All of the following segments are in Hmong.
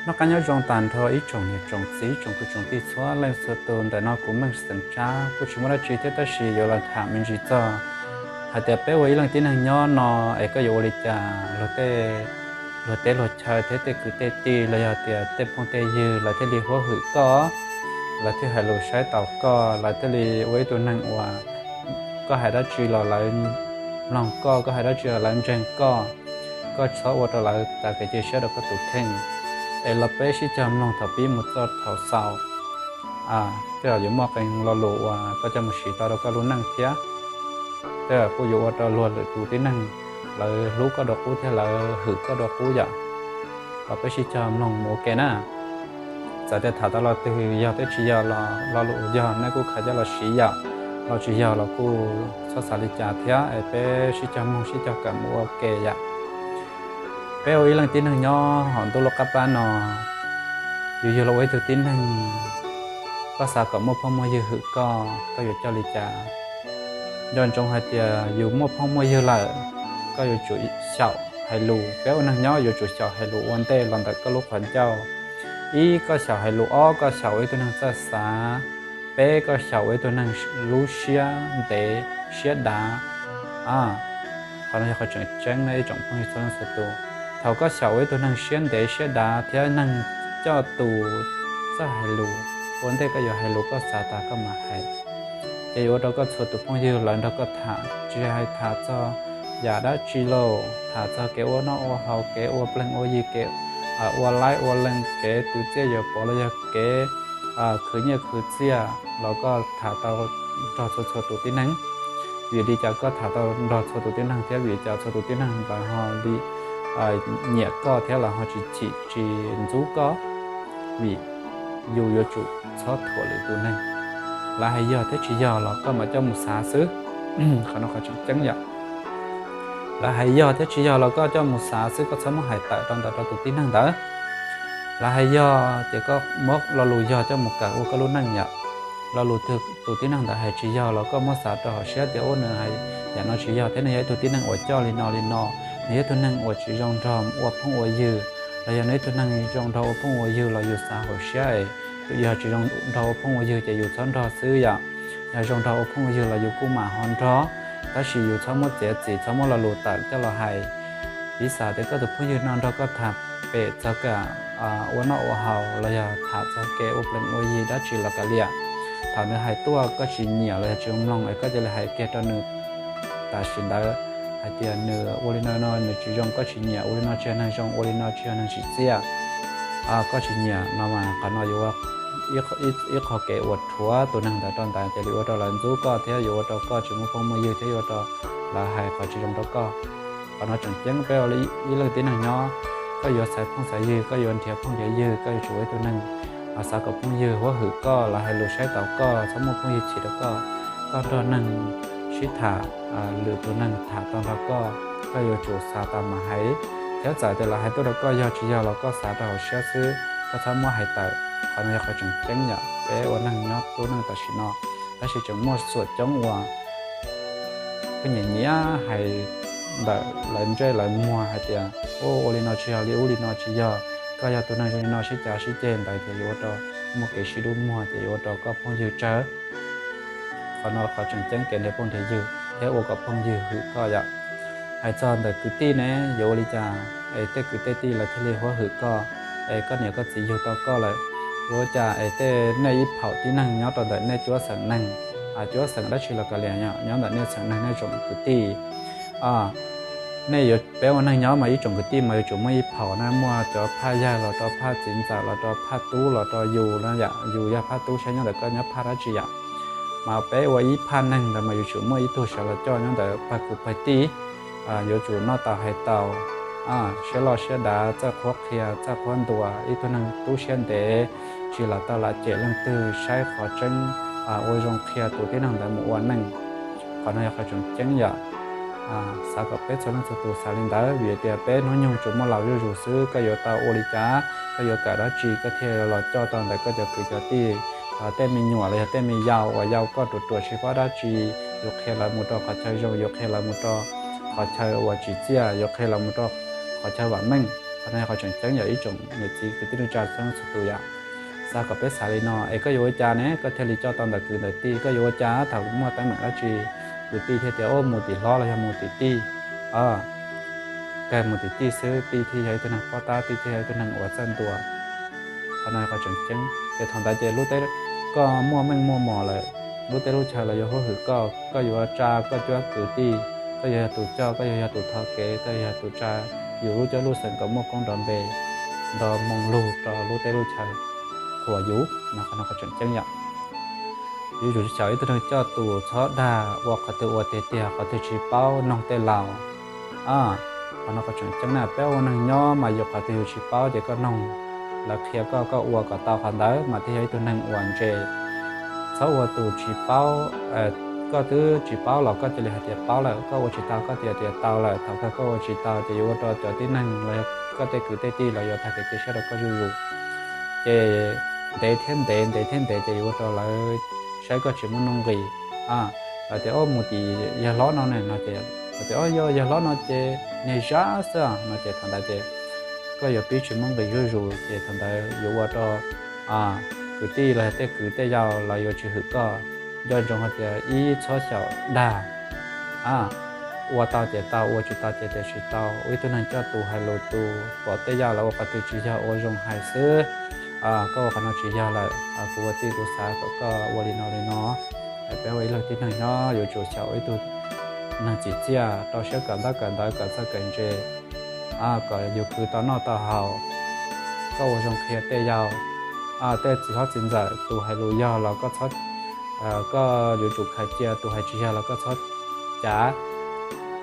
Noj qab nyob zoo tag nrho ib tsoom niam tsoom txiv, ib tsoom kwv tsoom tij txhua leej txhua tus. Ntawm no kuv Meej Xeem Tsab kuj tsis muaj dab tsi thiab, tab sis yuav los tham me ntsis txog hais tias peb ua ib leej tib neeg nyob no es koj yuav ua li cas luag tej, luag teb luag chaw thiab tej kwv tej tij los yog tias tej phooj tej ywg lawv thiaj li huab hwm koj, lawv thiaj hais lus saib taus koj, lawv thiaj li ua ib tug neeg uas koj hais dab tsi los lawv mloog koj, koj hais dab tsi los lawv ntseeg koj. Koj txhob ua rau lawv txav kev cia siab rau koj tus kheej, es los peb sib cog mloog thaum pib mus txog thaum xaus. Tej zaum yuav muaj qee lo lus uas koj coj mus siv tau rau koj lub neej thiab. Tej zaum kuj yuav ua rau luag lwm tus tib neeg lawv hlub koj dua qub thiab lawv hwm koj dua qub yom. Los peb sib cog mloog mus ua ke na. Txawm tias tham tau lo twg yog thiab tsis yog los lo lus yog nej kuj khav coj los siv yom, los tsis yog los kuj txhob xav li cas thiab es peb sib cog mloog sib cog kawm mus ua ke yom. Peb ua ib leej tib neeg nyob hauv ntuj lub qab pab no, yus yug los ua ib tug tib neeg, koj xav kom muaj phooj muaj ywg hwm koj, koj yuav coj li cas? Nco ntsoov hais tias yus muaj phooj muaj ywg lawm, koj yuav tsum xyaum hais lus. Peb ua neeg nyob yuav tsum xyaum hais lus ua ntej los ntawm koj lub qhov ncauj. Ib, koj xyaum hais lus. Ob, koj xyaum ua ib tug neeg txawj xav. Peb, koj xyaum ua ib tug neeg lub siab ntev siab dav. Qhov no yog qhov tseem ceeb na ib tsoom phooj ywg txhua leej txhua tus. Thaum koj xyaum ua ib tug neeg siab ntev siab dav thiab neeg coj tus txawj hais lus, ua ntej koj yuav hais lus koj xav tas koj mam hais. Ces yuav ua rau koj txhua tus phooj ywg lawv nrog koj tham, tsis hais tham txog yam dab tsi lauj, tham txog kev ua noj ua haus, kev ua pleeg ua yi, kev ua laib ua leeg, kev twv txiaj yuav pov los yog kev khwv nyiaj khwv txiaj los koj tham tau nrog txhua txhua tus tib neeg. Vim li cas koj tham tau nrog txhua tus tib neeg thiab vim li cas txhua tus tib neeg lawv ho li nyiam koj thiab lawv ho tsis chim tsis ntxub koj? Vim yus yuav tsum txhob thuam lwm tus neeg. Lawv hais yog thiab tsis yog los koj mam coj mus xav xwb. Qhov no qhov tseem ceeb yom. Lawv hais yog thiab tsis yog los koj coj mus xav xwb, koj txhob muab hais tawm rau ntawd rau tus tib neeg ntawd. Lawv hais yog ces koj muab lo lus yog coj mus kawm ua koj lub neej yom. Lo lus tus tib neeg ntawd hais tsis yog los koj muab xav rau hauv siab tias ub nws hais yam no tsis yog thiab nws yog ib tug tib neeg uas coj li no li no, nws yog ib tug neeg uas tsis zoo nrog ua phooj ua ywg, los yog nws ib tug neeg zoo nrog ua phooj ua ywg los yus xav hauv siab es yog tsis zoo nrog ua phooj ua ywg ces yus txhob nrog xwb yom. Yog zoo nrog ua phooj ua ywg los yus kuj mam ho nrog, tab sis yus txhob muab txiav txim, txhob muab lo lus tawm coj los hais. Piv xam tias koj tus phooj ywg no nrog koj tham pem txog kam ua noj ua haus los yog tham txog kev ua plees ua yi dab tsi los kav liam. Thaum nws hais tuaj koj tsis nyiam los yog tsis mloog es koj cia li hais kiag rau nws tam sim ntawd hais tias nws ua li no no nws tsis zoo, koj tsis nyiam, ua li no tsis yog neeg zoo, ua li no tsis yog neeg tsim txiaj, koj tsis nyiam no mas qhov no yuav ua ib qho kev uas rhuav tus neeg ntawd rau ntawd, ces yuav ua rau lawv ntxub koj thiab yuav ua rau koj tsis muaj phooj muaj ywg thiab yuav ua rau lawv hais qhov tsis zoo rau koj. Qhov no tseem ceeb peb ua ib leej tib neeg nyob, koj yuav xaiv phooj xaiv ywg, koj yuav nrhiav phooj nrhiav ywg, koj yuav tsum ua ib tug neeg xav kom phooj ywg huab hwm koj, lawv hais lus saib taus koj, txhob muaj phooj ywg chim rau koj. Koj nrog neeg sib tham, lwm tus neeg tham tau nrog koj, koj yuav tsum xav tas mam hais, thiab txawm tias lawv hais tuaj rau koj yog tsis yog los koj xav rau hauv siab xwb, koj txhob muab hais tawm. Qhov no yog qhov tseem ceeb yom, peb ua neeg nyob lub neej tam sim no. Tab sis tseem muaj xuam coob uas koj nyiam nyiam hais ntawm lawv ntsej lawv muag hais tias ua li no tsis yog, li ub li no tsis yog, koj yog tus neeg zoo li no sib cav sib ceg ntawd ces yuav ua rau muaj kev sib dub muag ces yuav ua rau koj phooj ywg tsawg. Qhov no qhov tseem ceeb kev nrhiav phooj nrhiav ywg thiab ua kom phooj ywg hwm koj yom. Hais txog ntawm kwv tij ne, yuav ua li cas es tej kwv tej tij lawv thiaj li huab hwm koj, es koj niam koj txiv yug tau koj lawm? Yuav ua cas es tej nej ib phaum tib neeg nyob rau ntawm nej cuab xeem neeg, cuab xeem dab tsi los kav liam, nyob ntawm nej xeem neeg nej tsoom kwv tij, nej yuav, peb ua neeg nyob mas ib tsoom kwv tij mas yuav tsum muaj ib phaum na, muaj cov phaj yawg los rau phaj txiv ntxawm los rau phaj tub los rau yus no yom, yus yog phaj tub saib nyob ntawm koj nyob phaj dab tsi yom. Mas peb ua ib phaj neeg ntawd mas yuav tsum muaj ib tug sawv los coj nyob ntawm pawg kwv pawg tij, yuav tsum noj tau hais tau, siab loj siab dav, txawj qhuab qhia txawj qhuab ntuas, ib tug neeg tub siab ntev, tsis lam tau lam cem leej twg, saib qhov tseeb, ua zoo qhia tus tib neeg ntawd mus ua neej. Qhov no yog qhov tseem ceeb yom. Xav kom peb txhua leej txhua tus xav li ntawd, vim tias peb hnub nyoog tsuas muaj laus zuj zus xwb, koj yuav tau ua li cas, koj yuav kawm dab tsi koj thiaj los coj tau ntawm koj cov kwv cov tij, tej me nyuam los yog tej me yau uas yau koj ruam ruam tsis paub dab tsi, yuav qhia lawv mus rau qhov chaw zoo, yuav qhia lawv mus rau qhov chaw uas tsim txiaj, yuav qhia lawv mus rau qhov chaw vam meej. Qhov no yog qhov tseem ceeb yog ib tsoom niam txiv kwv tij neej tsa txhua leej txhua tus yom. Xav kom peb xav li no es koj yuav ua cas ne, koj thiaj li coj tau ntawm kwv ntawm tij? Koj yuav ua cas thaum muaj teeb meem dab tsi kwv tij thiaj tias mus tim hlob los yog mus tim tij? Kawg mus tim tij xwb, tij thiaj yog ib tug neeg pob tab, tij thiaj yog ib tug neeg uas txawj ntuas. Qhov no yog qhov tseem ceeb. Ces thaum ntawd ces lub teb, koj muaj meej muaj mom lawm, lub teb lub chaw los yuav huab hwm koj, koj yuav tsa koj cuab kwv tij, koj yuav yog tus coj, koj yuav yog tus thov kev, koj yuav yog tus tsa yus lub cuab lub xeem kom muaj koob nrov npe, nto moo lug rau lub teb lub chaw, qhuas yus no. Qhov no qhov tseem ceeb yom. Yuav tsum xyaum ib tug neeg coj tus, txhob dag ua qhov twg ua tiag tiag, qhov twg tsis paub noog tej laus. Qhov no qhov tseem ceeb na, peb ua neeg nyob mas yog qhov twg yus tsis paub ces koj noog lawv qhia koj, koj ua kom tau qhov ntawd mas thiaj yog ib tug neeg uas ntse. Txhob ua tus tsis paub, koj twb tsis paub los koj cia li hais tias paub lawm, koj ua tsis tau koj tias tias tau lawm, thaum kawg koj ua tsis tau ces yuav ua rau cov tib neeg los yog koj tej kwv tej tij los yuav tag kev cia siab rau koj zuj zus. Ces ntev thiab ntev, ntev thiab ntev ces yuav ua rau lawv saib koj tsis muaj nuj nqis. Lawv tias, Ob, mus tim yawg hlob no ne, no ces lawv tias, Ob, yog yawg hlob no ces niag zab xwb no ces thaum ntawd ces koj yuav pib tsis muaj nqis zuj zus ces thaum ntawd yuav ua rau kwv tij los yog tej kwv tej yau lawv yuav tsis hwm koj. Nco ntsoov hais tias ib, txhob xyaum dag, ua tau ces tau, ua tsis tau ces tias tsis tau. Ua ib tug neeg coj tus hais lus tus, pom tej yam lawv ua qhov twg tsis yog ua zoo hais xwb. Koj ua qhov no tsis yog lawm, kuv ua tij kuv xav kom koj ua li no li no. Peb ua ib leeg tib neeg nyob yuav tsum xyaum ua ib tug neeg tsim txiaj, rau siab kawm ntaub kawm ntawv, kawm txawj kawm ntse, kom yus khwv tau noj tau haus. Koj ua zoo qhia tej yau, tej txiv hlob txiv ntxawm, tus hais lus yog los koj txhob, koj yuav tsum khaws cia, tus hais tsis yog los koj txhob cav.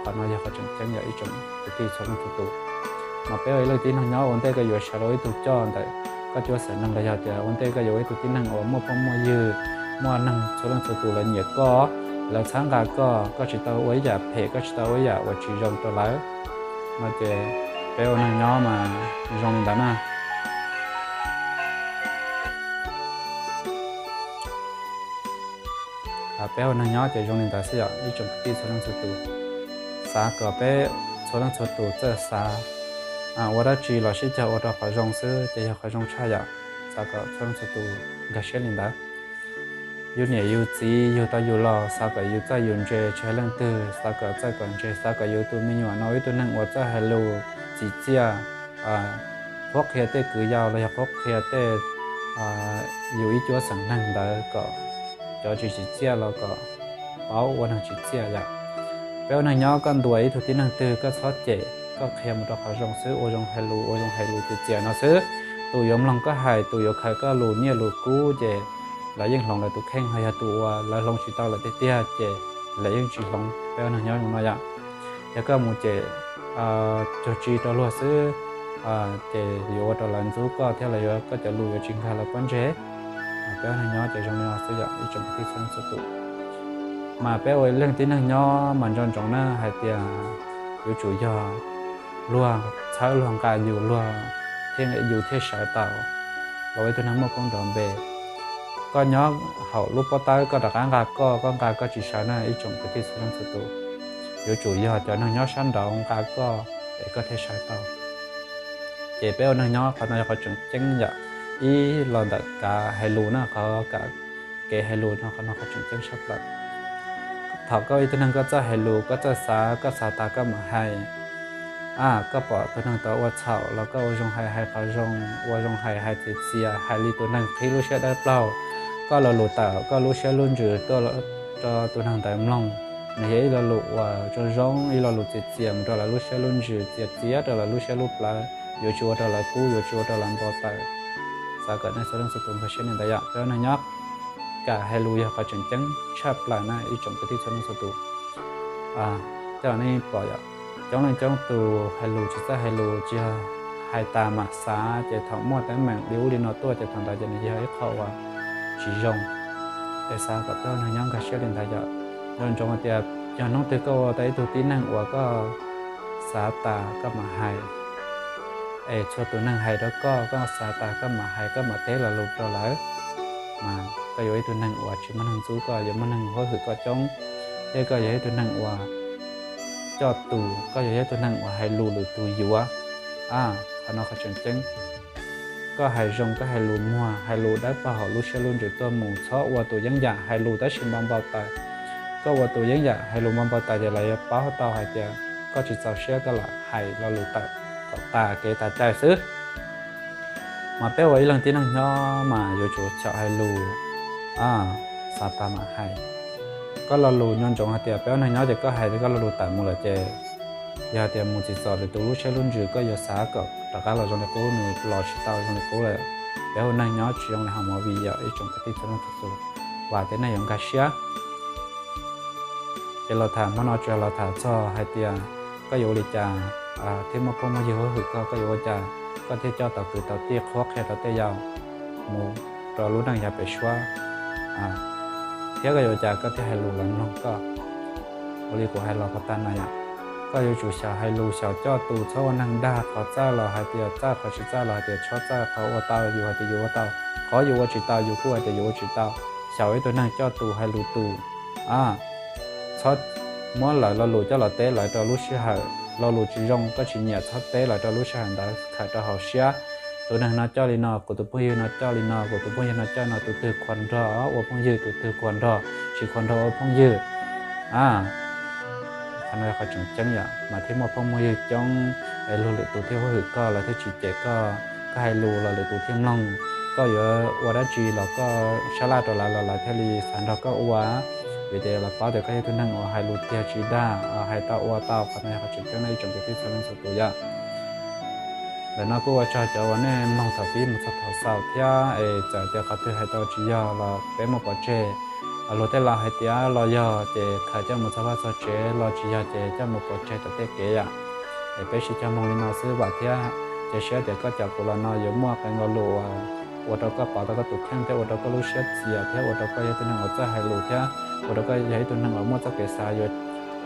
Qhov no yog qhov tseem ceeb yog ib tsoom kwv tij txhua leej txhua tus. Mas peb ua ib leeg tib neeg nyob ua ntej koj yuav sawv los ua ib tug coj ntawm koj cuab xeem neeg los yog tias ua ntej koj yuav ua ib tug tib neeg uas muaj phooj muaj ywg, muaj neeg txhua leej txhua tus lawv nyiam koj, lawv txhawb nqa koj, koj tsis tau ua ib yam phem, koj tsis tau ua ib yam uas tsis zoo rau lawv, no ces peb ua neeg nyob mas zoo li ntawd na. Peb ua neeg nyob ces zoo li ntawd xwb yom ib tsoom kwv tij txhua leej txhua tus. Xav kom peb txhua leej txhua tus txawj xav, ua dab tsi los sib cog ua rau qhov zoo xwb ces yog qhov zoo tshaj yom. Xav kom txhua leej txhua tus nkag siab li ntawd. Yus niam yus txiv yug tau yus los xav kom yus txawj yus ntse tsis hais leej twg, xav kom txawj kom ntse, xav kom yus tus me nyuam no ua ib tug neeg uas txawj hais lus txim txiaj, qhuab qhia tej kwv yau los yog qhuab qhia tej yus ib cuab xeem neeg ntawd kom cov tsis tsim txiaj los kom paub ua neeg tsim txiaj yom. Peb ua neeg nyob koj ntuas ib tug tib neeg twg koj txhob cem, koj qhia mus rau qhov zoo xwb, ua zoo hais lus, ua zoo hais lus txias txias no xwb. Tus yuav mloog koj hais, tus yuav khaws koj lus nyiaj lus kub ces lawv yeej hloov lawv tus kheej, ho yog tus uas lawv hloov tsis tau lawm tiag tiag ces lawv yeej tsis hloov. Peb ua neeg nyob zoo no yom. Yog koj mus cem cuag tsi rau luag xwb ces yuav ua rau lawv ntxub koj thiab los yuav koj cov lus yuav tsis nkag lawv pob ntseg. Peb ua neeg nyob ces zoo li no xwb yom ib tsoom kwv tij txhua leej txhua tus. Mas peb ua ib leeg tib neeg nyob mas nco ntsoov na hais tias yuav tsum yog luag txhawb luag nqa yus, luag thiaj, yus thiaj sawv tau los ua ib tug neeg muaj koob nrov npe. Koj nyob hauv lub pob tawb koj rov qab nqa koj, koj nqa koj tsis sawv na ib tsoom kwv tij txhua leej txhua tus. Yuav tsum yog cov neeg nyob sab nraud nqa koj es koj thiaj sawv tau. Ces peb ua neeg nyob qhov no yog qhov tseem ceeb yom. Ib los ntawm kav hais lus na, qhov kav kev hais lus no qhov no qhov tseem ceeb tshaj plaws. Thaum koj ib tug neeg koj txawj hais lus, koj txawj xav, koj xav tas koj mam hais. A, koj pom tus neeg tod ua txhaum los koj ua zoo hais, hais qhov zoo, ua zoo hais, hais txias txias, hais li tus neeg qhib lub siab dawb plaug. Koj lo lus tawm koj lub siab lub ntsws tuaj rau tus neeg ntawd mloog. Nws yog ib lo lus uas zoo zoo, ib lo lus txias txias mus rau lawv lub siab lub ntsws, txias txias rau lawv lub siab lub plawv, yuav tsis ua rau lawv kub, yuav tsis ua rau lawv npau taws. Xav kom nej txhua leej txhua tus nkag siab li ntawd yom. Peb ua neeg nyob, kam hais lus yog qhov tseem ceeb tshaj plaws na ib tsoom kwv tij txhua leej txhua tus. Coj nej pom yom, coob leej coob tus hais lus tsis txawj hais lus, tsis yog hais tas mam xav, ces thaum muaj teeb meem li ub li no tuaj ces thaum ntawd ces nws yog ib qho uas tsis zoo. Es xav kom peb ua neeg nyob nkag siab li ntawd yom. Nco ntsoov hais tias yog hnub twg koj ua tau ib tug tib neeg uas koj xav tas koj mam hais, es txhua tus neeg hais rau koj, koj xav tas koj mam hais, koj mam teb lo lus rau lawv, mas koj yuav ib tug neeg uas tsis muaj neeg ntxub koj, yuav muaj neeg huab hwm koj coob, thiab koj yog ib tug neeg uas coj tus, koj yog ib tug neeg uas hais lus lwm tus yuav. A, Qhov no qhov tseem ceeb. Koj hais zoo, koj hais lus muag, hais lus dawb paug hauv lub siab lub ntsws tuaj mus, txhob ua tus yeeb yam hais lus tab sis npau npau taws. Koj ua tus yeeb yam hais lus npau npau taws ces lawv yuav paub tau hais tias koj tsis txaus siab, koj lam hais lo lus tawm kom tas kev tas cai xwb. Mas peb ua ib leeg tib neeg nyob mas yuav tsum xyaum hais lus, xav tas mam hais. Koj lo lus nco ntsoov hais tias peb ua neeg nyob ces koj hais koj lo lus tawm mus lawm ces yog tias mus txim txom lwm tus lub siab lub ntsws, koj yuav xav kom rov qab los zoo li qub, nws los tsis tau zoo li qub lawm. Peb ua neeg nyob tsis zoo li hauv movie yom ib tsoom kwv tij txhua leej txhua tus, vam tias nej yuav nkag siab. Ces los tham hmo no tsuas yog los tham txog hais tias koj yuav ua li cas thiaj muaj phooj muaj ywg hwm koj, koj yuav ua cas koj thiaj coj tau kwv tau tij, qhuab qhia rau tej yau mus rau lub neej yav pem suab, thiab koj yuav ua cas koj thiaj hais lus lawv mloog koj. Ua li kuv hais los pov tag no yom, koj yuav tsum xyaum hais lus, xyaum coj tus, txhob ua neeg dag qhov txawj los hais tias txawj, qhov tsis txawj los hais tias tsis txawj, qhov ua tau yus hais tias yus ua tau, qhov yus ua tsis tau yus kuj hais tias yus ua tsis tau. Xyaum ib tug neeg, coj tus, hais lus tus, txhob muab lawv lo lus coj los teb lawv rau lub sij hawm lo lus tsis zoo koj tsis nyiam, txhob teb lawv rau lub sij hawm ntawd, khaws rau hauv siab. Tus neeg no coj li no, kuv tus phooj ywg no coj li no, kuv tus phooj ywg no coj no, tus twg khuas nrog ua phooj ywg, tus twg khuas nrog tsis khuas nrog ua phooj ywg. Qhov no yog qhov tseem ceeb yom, mas thiaj muaj phooj muaj ywg coob, es luag lwm tus thiaj hwm koj, lawv thiaj tsis cem koj, koj hais lus los lwm tus thiaj mloog. Koj yuav ua dab tsi los koj sab laj rau lawv los lawv thiaj li xav nrog koj ua, vim tias lawv paub tias koj yog ib tug neeg uas hais lus tiag tsis dag, hais tau ua tau. Qhov no yog qhov tseem ceeb no ib tsoom kwv tij txhua leej txhua tus yom. Ntawm no kuj ua tsaug cov uas nej mloog thaum pib mus txog thaum xaus thiab, es txawm tias qhov twg hais tau tsis yog los peb muab pov tseg. Luag tej laus hais tias los yog ces khaws coj mus txog vaj txog tsev, los tsis yog ces coj mus pov tseg tom tej kev yom. Es peb sib cog mloog li no xwb vam thiab cia siab tias koj caum kuv los no yuav muaj qee lo lus uas ua rau koj pauv tau koj tus kheej thiab ua rau koj lub siab txias thiab ua rau koj yog ib tug neeg uas txawj hais lus thiab ua rau koj yog ib tug neeg uas muaj txoj kev xav yuav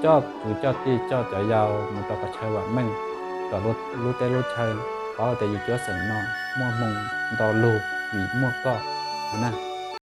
coj kwv coj tij coj cov yau mus rau qhov chaw vam meej, kom lub teb lub chaw paub tias yus cuab xeem no muaj hmoo nto lug vim muaj koj na.